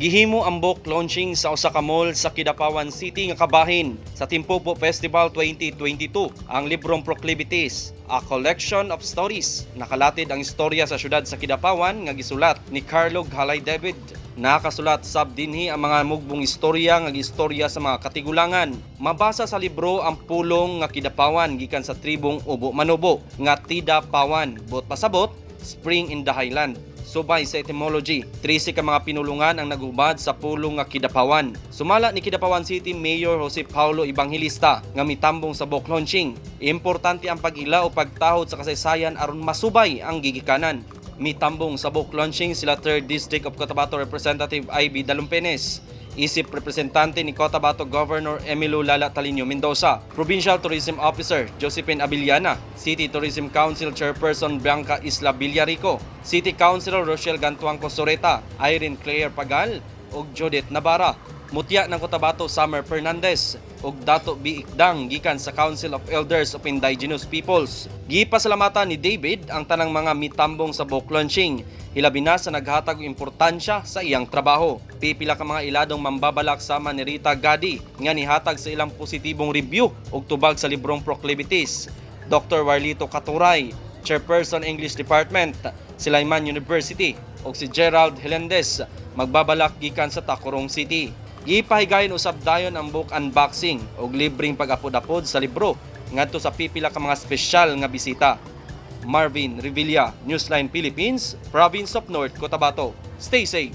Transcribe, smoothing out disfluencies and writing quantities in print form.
Gihimo ang book launching sa usa ka mall sa Kidapawan City nga kabahin sa Timpupo Festival 2022. Ang librong Proclivities, A Collection of Stories, nakalatid ang istorya sa syudad sa Kidapawan nga gisulat ni Carlo Halay David. Nakasulat sab dinhi ang mga mugbong istorya nga gistorya sa mga katigulangan. Mabasa sa libro ang pulong nga Kidapawan gikan sa tribong Ubo Manobo nga Tida Pawan, buot pasabot, Spring in the Highland. Subay sa etymology, 13 ka mga pinulungan ang naghubad sa pulong nga Kidapawan. Sumala ni Kidapawan City Mayor Jose Paulo Evangelista nga mitambong sa book launching, importante ang pag-ila o pagtahod sa kasaysayan aron masubay ang gigikanan. Mitambong sa book launching sila 3rd District of Cotabato Representative Ivy Dalumpenes, isip representante ni Cotabato Governor Emilio Lala Talino Mendoza, Provincial Tourism Officer Josephine Abiliana, City Tourism Council Chairperson Bianca Isla Villarico, City Councilor Rochelle Gantuangco Soreta, Irene Claire Pagal ug Judith Navarra. Mutya ng Cotabato Summer Fernandez ug Dato B. Ikdang gikan sa Council of Elders of Indigenous Peoples. Gipasalamatan ni David ang tanang mga mitambong sa book launching, hilabi na sa naghatag og importansya sa iyang trabaho. Pipila ka mga iladong mambabalak sama ni Rita Gadi nga nihatag sa ilang positibong review ug tubag sa librong Proclivities. Dr. Warlito Katuray, Chairperson English Department, Silliman University, ug si Gerald Helendez, magbabalak gikan sa Tacurong City. Gipahigayon usab dayon ang book unboxing ug libreng pag-apod-apod sa libro ngadto sa pipila ka mga espesyal nga bisita. Marvin Revilla, Newsline Philippines, Province of North Cotabato. Stay safe.